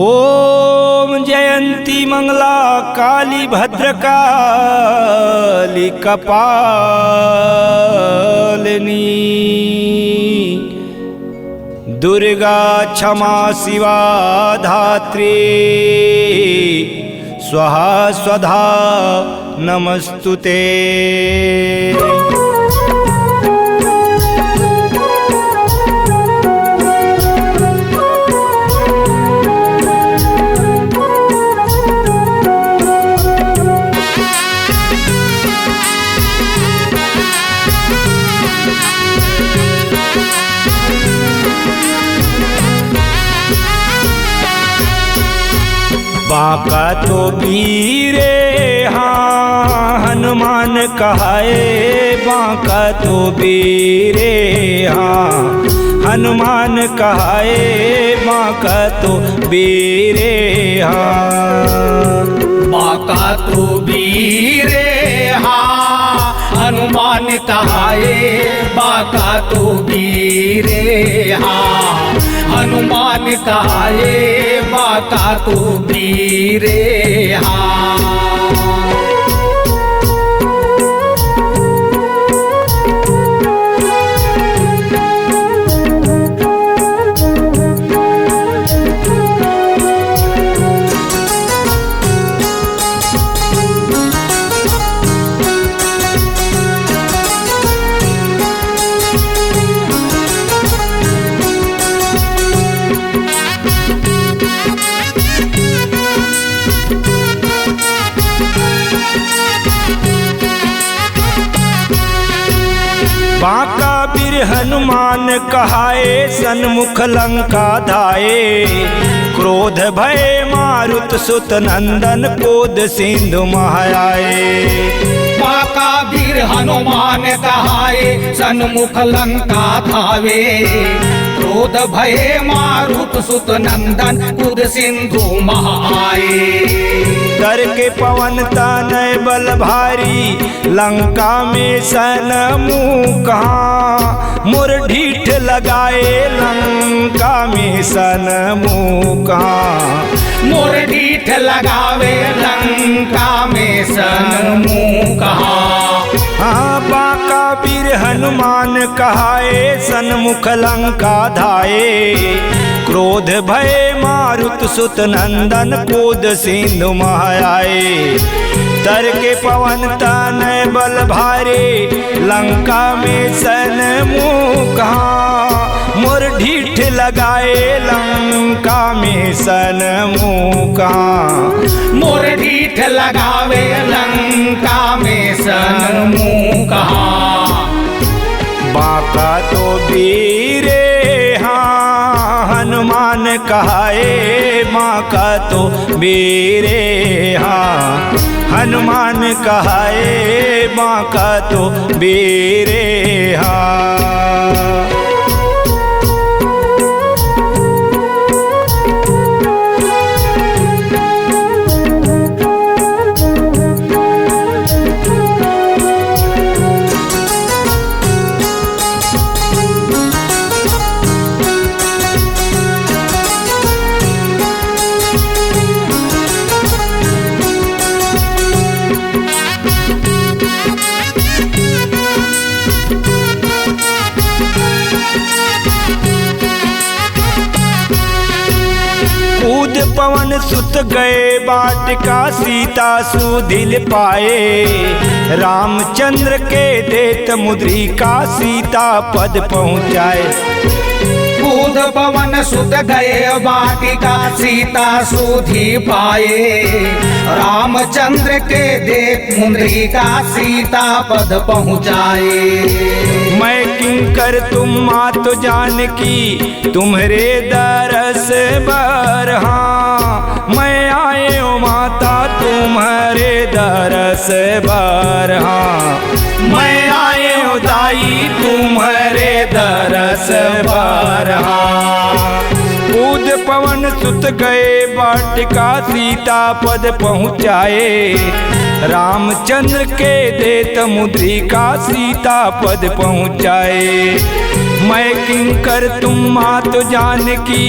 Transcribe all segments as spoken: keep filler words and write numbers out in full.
ॐ जयंती मंगला काली भद्रकाली कपालिनी, दुर्गा क्षमा शिवा धात्री स्वाहा स्वधा नमस्तुते। बांका तो बीरे हाँ हनुमान कहाए, बांका तो बीरे हाँ हनुमान कहाए, बांका तो बीरे हाँ। बांका तो बीरे हाँ हनुमान कहाए, बांका तो बीरे हाँ हनुमान कहाए, बांका तो बीरे हाँ। बांका बीर हनुमान कहाए, सन्मुख लंका धाए। क्रोध भय मारुत सुत नंदन, क्रोध सिंधु महा आए। बांका बीर हनुमान कहाए, सन्मुख लंका धावे। क्रोध भय मारुत सुत नंदन, क्रोध सिंधु महा आए। करके पवन तनय बल भारी, लंका में सन्मुख हाँ। मोर ढीठ लगाए लंका में सन्मुख हाँ। मोर ढीठ लगावे लंका में सन्मुख हाँ। हाँ, बांका बीर हनुमान कहाए, सन्मुख लंका धाए। क्रोध भय मारुत सुत नंदन, क्रोध सिंधु महा आए। करके पवन तनय बल भारी, लंका में सन्मुख हाँ। मोर ढीठ लगाए लंका में सन्मुख हाँ। मोर ढीठ लगावे लंका में सन्मुख हाँ। बांका तो बीरे हाँ हनुमान कहाए, बांका तो बीरे हाँ हनुमान कहाए, बांका तो बीरे हाँ। कूद पवन सुत गए बाटिका, सीता सुधिल पाए। रामचंद्र के देत मुद्रिका, सीता पद पहुँचाए। कूद पवन सुत गए बाटिका, सीता सुधि पाए। रामचंद्र के देत मुद्रिका, सीता पद पहुँचाए। मैं किंकर तुम मात जानकी, तुम्हरे दरस बर हाँ। मैं आएंव माता, तुम्हरे दरस बर हाँ। मैं आएंव दाई, तुम्हरे दरस बर हाँ। कूद पवन सुत गए बाटिका सीता पद पहुँचाए, रामचंद्र के देत मुद्रिका सीता पद पहुँचाए। मैं किंकर तुम मात जानकी,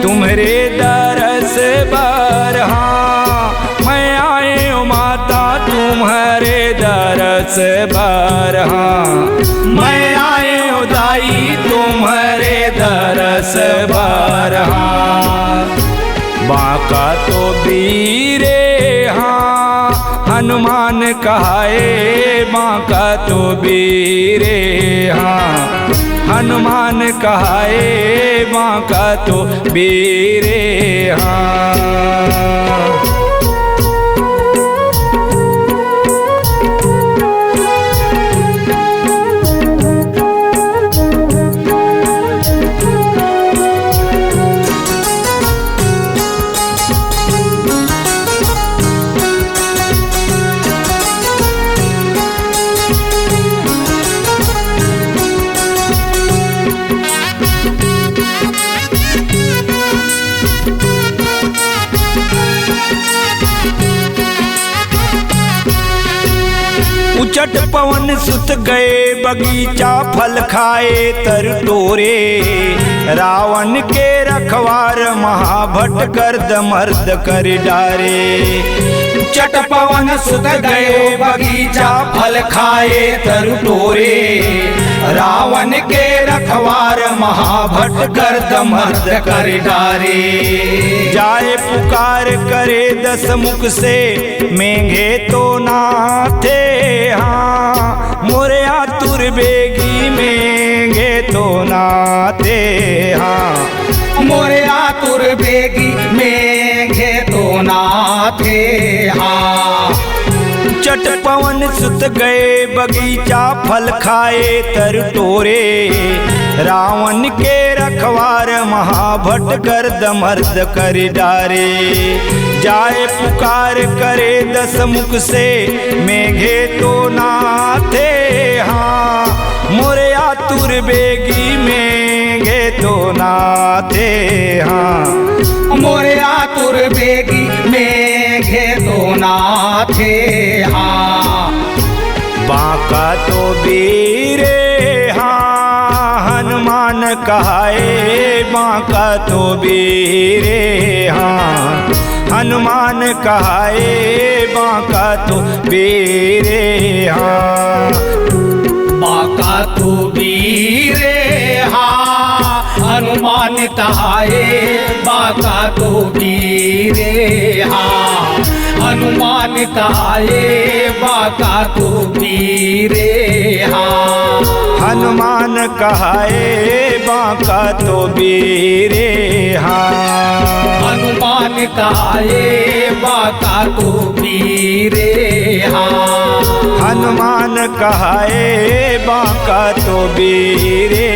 तुम्हरे दरस बर हाँ। मैं आएंव माता तुम्हरे दरस बर हाँ। मैं आएंव दाई तुम्हरे दरस बर हाँ। बांका तो बीरे हाँ, हनुमान कहाए बांका तो बीरे हाँ। हनुमान कहाए बांका तो बीरे हाँ। उचट पवन सुत गए बगीचा, फल खाए तर टोरे। रावण के रखवार महाभट गर्द मर्द कर डारे। उचट पवन सुत गए बगीचा, फल खाए तर टोरे। रावण के रखवार महाभट गर्द मर्द कर डारे। जाए पुकार करे दस मुख से, मेघे तो नाथे हाँ। मोरे आतुर बेगी मेघे तो नाथे हाँ। मोरे आतुर बेगी मेघे तो नाथे हाँ। चट पवन सुत गए बगीचा, फल खाए तर टोरे। रावण के रखवार महाभट गर्द मर्द कर डारे। जाए पुकार करे दस मुख से, मेघे तो नाथे हाँ। मोरे आतुर बेगी मेघे तो नाथे हाँ। मोरे आतुर बेगी मेघे तो नाथे हाँ। बांका तो बीरे हाँ, हनुमान कहाए बांका तो बीरे हाँ। हनुमान कहाए बांका तो बीरे हाँ। बांका तो बीरे हाँ, हनुमान कहाए बांका तो बीरे हाँ। हनुमान कहाए बांका तो बीरे हाँ। हनुमान कहाए बांका तो बीरे हाँ। हनुमान कहाए बांका तो बीरे हाँ। हनुमान कहाए बांका तो बीरे